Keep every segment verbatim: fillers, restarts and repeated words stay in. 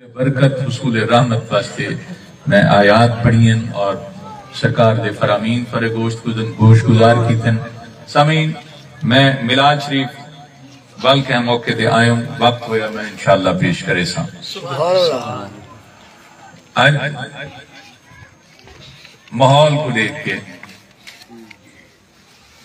برکت، حصول رحمت واسطے میں آیات پڑھین اور سرکار دے فرامین پر گوشت گزن، گوش گزار کیتن۔ سامعین، میں میلاد شریف ول کہیں موقع تے آیوں، وقت ہویا میں انشاءاللہ پیش کرے ساں۔ سبحان اللہ۔ اڄ ماحول کوں ݙیکھ کے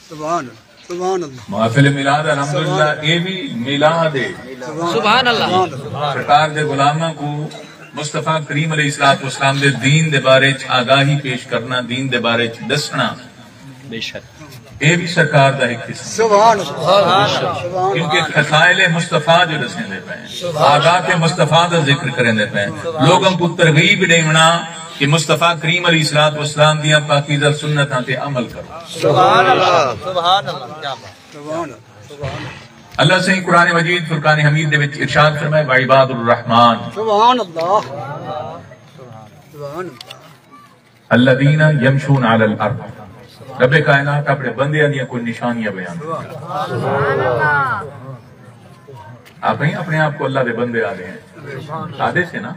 سبحان اللہ، سبحان اللہ۔ محفل میلاد الحمدللہ، سبحان اللہ۔ اے وی میلاد ہے۔ سبحان اللہ۔ سبحان اللہ۔ سرکار دے غلاماں کوں مصطفیٰ کریم علیہ الصلوۃ والسلام دے دین دے بارے چ آگاہی پیش کرنا، دین دے بارے چ ݙسݨا، بے شک۔ اے وی سرکار دا ہک حصہ۔ سبحان اللہ۔ سبحان اللہ۔ کیونکہ خصائل مصطفیٰ جو ݙسیندے پئے ہیں، سبحان اللہ۔ عادات مصطفیٰ دا ذکر کریندے پئے ہیں، سبحان اللہ۔ لوگاں کوں ترغیب ݙیوݨا کہ مصطفیٰ کریم علیہ الصلوۃ والسلام دیاں پاکیزہ سنتاں تے عمل کرو۔ سبحان اللہ، سبحان اللہ، کیا بات۔ سبحان اللہ، سبحان اللہ۔ اللہ سائیں قرآن مجید فرقان حمید دے وچ ارشاد فرمائے، "وعباد الرحمن۔" سبحان اللہ، سبحان اللہ۔ "الذین یمشون علی الارض۔" رب کائنات اپݨے بندیاں دیاں کوئی نشانیاں بیان۔ سبحان اللہ۔ آپ ہی اپݨے آپ کوں اللہ دے بندے آہدے ہیں۔ آہدے سے نا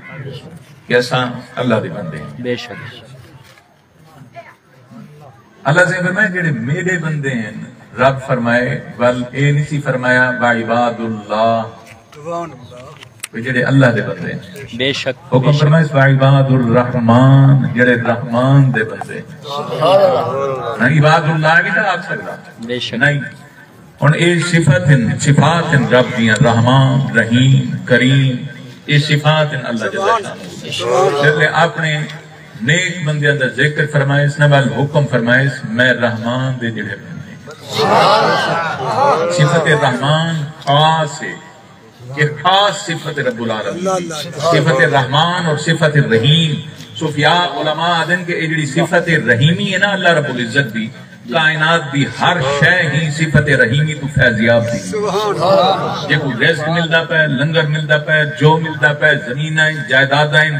کہ اساں اللہ دے بندے ہیں۔ بے شک۔ اللہ سائیں فرمائے، "جڑے میݙے بندے ہیں۔" رب فرمائے، ول اے نہیں سی فرمایا، "وعباد اللہ۔" سبحان اللہ۔ بھئی جڑے اللہ دے بندے ہیں۔ بے شک، حکم بے شک۔ فرمائے، "وعباد الرحمان۔" جڑے رحمان دے بندے ہیں۔ سبحان اللہ۔ نہ عباد اللہ بھی تو آکھ سکدا۔ بے شک۔ نہیں۔ ہݨ اے صفت ہن، صفات ہن رب دیاں، رحمان، رحیم، کریم، اے صفات ہن اللہ جل شانہ۔ جل اپݨے نیک بندیاں دا ذکر فرمائیس نہ، ول حکم فرمائیس، "میں رحمان دے جڑے بندے۔" صفت رحمان خاص ہے، یہ خاص صفت رب العالمین۔ صفت رحمان اور صفت رحیم، صوفیاء علماء آہدن کہ اے جڑی صفت رحیمی ہے نا اللہ رب العزت دی، کائنات دی ہر شے ہی صفت رحیمی توں فیض یاب تھی۔ سبحان اللہ۔ جیکوں رزق ملدا پئے، لنگر ملدا پئے، جو ملدا پئے، زمیناں ہن، جائیداداں ہن،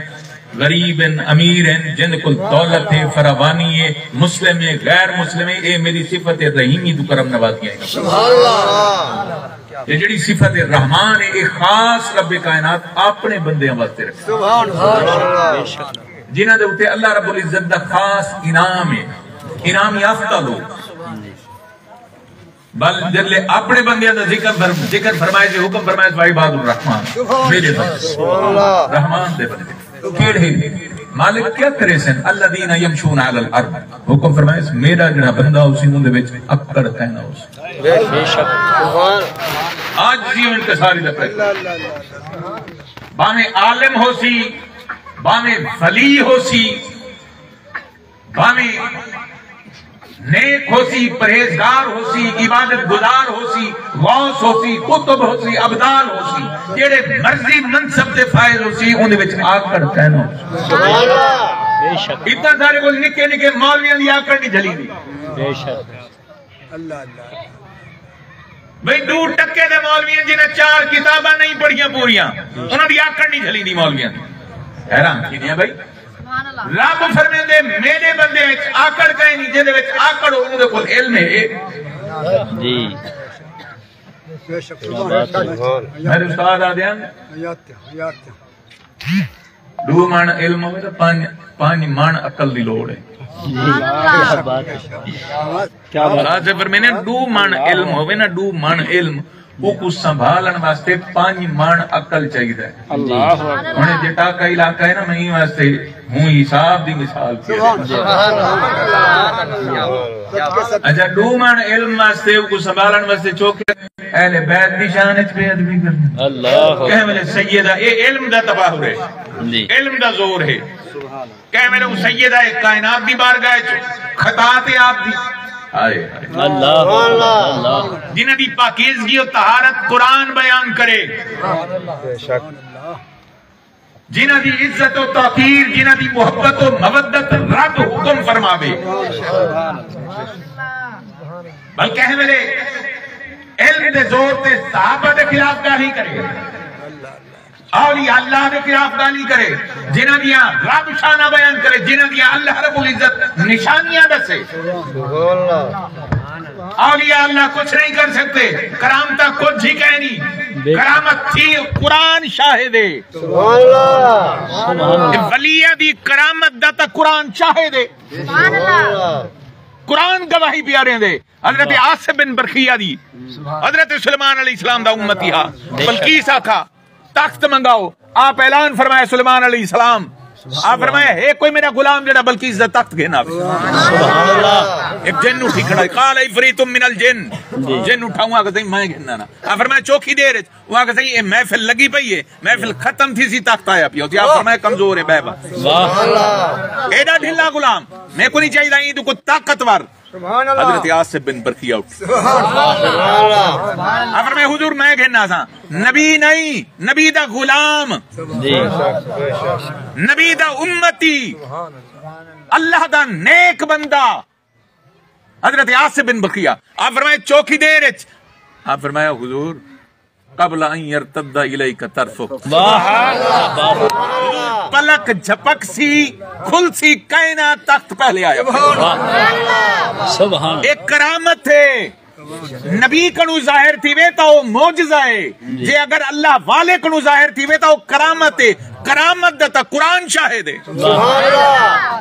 غریب ہن، امیر ہن، جن کول دولت ہے، فراوانی ہے، مسلم ہے، غیر مسلم ہے، اے میری صفت رحیمی توں کرم نوازیاں ہن۔ سبحان اللہ۔ اے جڑی صفت رحمان ہے، اے خاص رب کائنات اپݨے بندیاں واسطے رکھے۔ سبحان اللہ۔ جنہاں دے اُتے اللہ رب العزت دا خاص انعام ہے، انعام یافتہ لوگ۔ بل جلے اپݨے بندیاں دا ذکر فر-، ذکر فرمائے جے، حکم فرمائے، "وعباد الرحمان۔" سبحان اللہ۔ میرے بندے۔ سبحان اللہ۔ رحمان دے بندے۔ کیڑھے؟ مالک کیا کریسن؟ "الذین یمشون علی الارض۔" حکم فرمائے، "میرا جڑا بندہ اسی اون دے وچ اکڑ کائنا ہوسی۔" بے شک۔ سبحان۔ آجزی و انکساری دا پیغام۔ بھاویں عالم ہوسی، بھاویں ولی ہوسی، بھاویں نیک ہوسی، پرہیزگار ہوسی، عبادت گزار ہوسی، غوث ہوسی، قطب ہوسی، ابدال ہوسی، جیڑھے مرضی منصب تے فائز ہوسی، اوندے وچ آکڑ کائنا ہوسی۔ سبحان اللہ۔ بے شک۔ اتنا سارے کول نکے نکے مولویاں دی آکڑ نہیں جھلیندی۔ بے شک۔ اللہ اللہ۔ بھئی، ݙو ٹکے دے مولوی ہیں جنہاں چار کتاباں نہیں پڑھیاں پوریاں، انہاں دی آکڑ نہیں جھلیندی مولویاں دی۔ حیران تھیندے ہیں بھئی۔ سبحان اللہ۔ رب فرمیندے، "میݙے بندے وچ آکڑ کائنی، جیندے وچ آکڑ ہو، اوندے کول علم ہے۔" جی۔ بے شک۔ سبحان اللہ۔ میرے استاد آہدے ہن، حیات، حیات۔ ݙو مݨ علم ہووے تاں پنج، پنج مݨ عقل دی لوڑ ہے۔ کیا بات ہے۔ کیا بات ہے۔ استاد صاحب فرمیندے، ݙو مݨ علم ہووے نا، ݙو مݨ علم، اوکوں سنبھالݨ واسطے پنج مݨ عقل چاہیدا ہے۔ اللہ اکبر۔ ہݨ جے ٹاکا علاقہ ہے نا، میں ایں واسطے ہوں حساب دی مثال پیا۔ سبحان اللہ۔ اچھا، ݙو مݨ علم واسطے، اوکوں سنبھالݨ واسطے چوکھے اہل بیت دی شان اچ بے ادبی کرنی۔ اللہ اکبر۔ کہیں ویلے سیدہ، اے علم دا تباہر ہے۔ جی۔ علم دا زور ہے۔ کہیں ویلے او سیدہ کائنات دی بارگاہ اچ خطا تے آپ دی۔ ہائے ہائے۔ اللہ اکبر۔ اللہ۔ جنہاں دی پاکیزگی و طہارت قرآن بیان کرے۔ بے شک۔ جنہاں دی عزت و توقیر، جنہاں دی محبت و مودت رب حکم فرماوے۔ بلکہ کہیں ویلے علم دے زور تے صحابہ دے خلاف گالھیں کرے، اولیاء اللہ دے خلاف گالھیں کرے، جنہاں دیاں رب شاناں بیان کرے، جنہاں دیاں اللہ رب العزت نشانیاں ݙسے۔ اولیاء اللہ کچھ نہیں کر سکتے، کرامتاں کچھ ہی کہنی۔ کرامت تھی، قرآن شاہد ہے۔ سبحان اللہ۔ ولیاں دی کرامت دا تاں قرآن شاہد ہے۔ سبحان اللہ۔ قرآن گواہی پیا ݙیندے۔ حضرت آصف بن برخیہ دی، حضرت سلیمان علیہ السلام دا امتی ہا، بلقیس آکھا، تخت منگاؤ۔ آپ اعلان فرمایا، سلیمان علیہ السلام، آپ فرمایا، ہے کوئی میرا غلام جڑا بلقیس دا تخت گھن آوے؟ سبحان اللہ۔ ایک جن اٹھی کھڑا، قال عفریت من الجن، جن اٹھا، آکھا سئیں میں گھننا نا۔ آپ فرمایا، چوکھی دیر اچ؟ آکھا سئیں اے محفل لگی پئی ہے، محفل ختم تھی سی، تخت آیا پیا۔ آپ فرمایا، کمزور ہے، بے بس۔ ایڈا ڈھلا غلام میکوں نہیں چاہیدا، ایں توں کوئی طاقتور۔ سبحان اللہ۔ حضرت آصف بن برخیہ اٹھے۔ سبحان اللہ۔ آپ فرمایا، حضور میں گھن آساں، نبی نہیں، نبی دا غلام، نبی دا امتی، اللہ دا نیک بندہ۔ حضرت آصف بن برخیہ، آپ فرمایا، چوکھی دیر اچ؟ آپ فرمایا، حضور، قبل ان یرتد الیک طرفک۔ واہ، واہ، واہ۔ پلک جھپک سی، کھل سی، کائنا تخت پہلے آیا۔ سبحان۔ ایک کرامت ہے، نبی کنوں ظاہر تھیوے تاں او معجزہ ہے۔ جی۔ جے اگر اللہ والے کنوں ظاہر تھیوے تاں او کرامت ہے۔ کرامت دا تاں قرآن شاہد ہے۔ سبحان اللہ۔